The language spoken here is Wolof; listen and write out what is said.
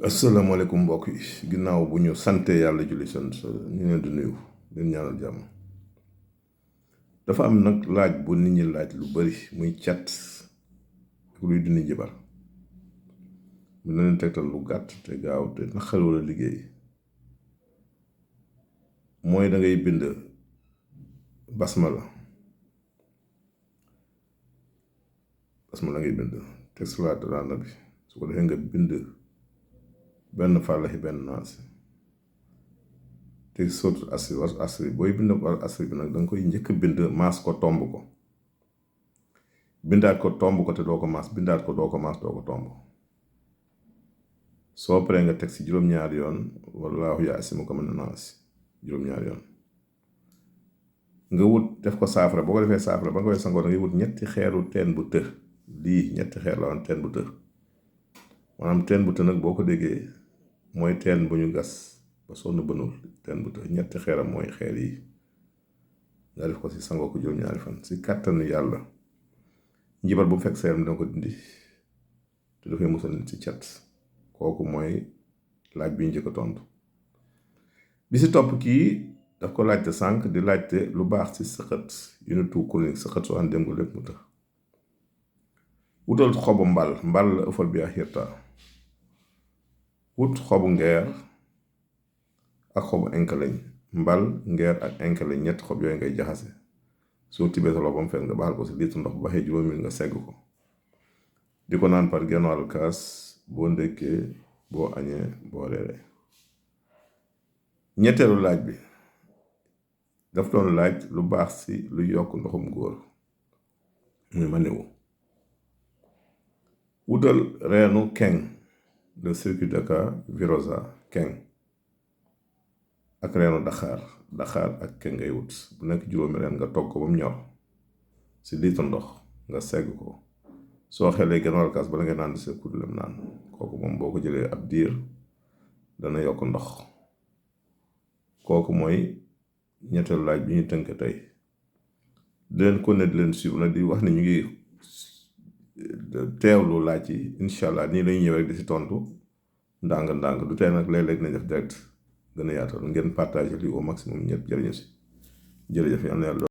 asalaamaaleykum mbokk yi ginnaaw bu ñu sante yàlla julli sant ñu leen di nuyu leen ñaanal jàmm. dafa am nag laaj bu nit ñi laaj lu bari muy cat ak luy dindi njibar. mu leen tegtal lu gàtt te gaaw te naqaroo la liggéey. mooy da ngay bind basmala ngay bind teg salaatu ala nabi su ko defee nga bind benn fàllaxi benn naas te sootu asri booy bind asri bi nag danga koy njëkk bind maas ko tomb ko bindaat ko tomb ko te doo ko maas bindaat ko doo ko maas doo ko tomb. soo paree nga teg si juróom-ñaari yoon wallaahu yaasimuka mina naas juróom-ñaari yoon nga wut def ko saafara boo ko defee saafara ba nga koy sangoo da ngay wut ñetti xeeru teen bu të lii ñetti xeer la woon teen bu të maanaam teen bu të nag boo ko déggee mooy teen bu ñu gas ba sonn bënul teen bu të ñetti xeeram mooy xeer yi nga def ko si sangoo ko juróom-ñaari fan si kàttanu yàlla njibar bu fekk seeram dina ko dindi te dafay musal nit si cat. kooku mooy laaj bi njëkk a tontu bi si topp kii daf ko laajte sànq di laajte lu baax si sëqët unitu chronique sëqët soo xam dem ko lépp mu tax wutal xobu mbal la ëffal bi ak xirta wut xobu ngeer ak xobu enkeleñ mbal ngeer ak enkeleñ ñetti xob yooyu ngay jaxase soo tibee sa loxo ba mu fees nga baxal ko si litre ndox bu baxee juróomi nga segg ko di ko naan par genn wàllu kaas boo ndékkee boo añee boo reeree. ñetteelu laaj bi daf doon laaj lu baax si lu yokk ndoxum góor muy maniwu wutal reenu keng le circuit de cas virosa keng ak reenu daxaar ak keng ngay wut bu nekk juróomi reen nga togg ko ba mu ñor si litre ndox nga segg ko soo xelee genn wàll kaas bala nga naan di sa kudd lem naan kooku moom boo ko jëlee ab diir dana yokk ndox. kooku mooy ñetteelu laaj bi ñu tënk tey di leen ko ne di leen suivre nag di wax ne ñu ngi teewlu laaj yi incha allah nii lañuy ñëw rek di si tontu ndànk du tee nag léeg-léeg nañ def direct gën a yaatal ngeen partage lii au maximum ñëpp jërëjëf yal na yàlla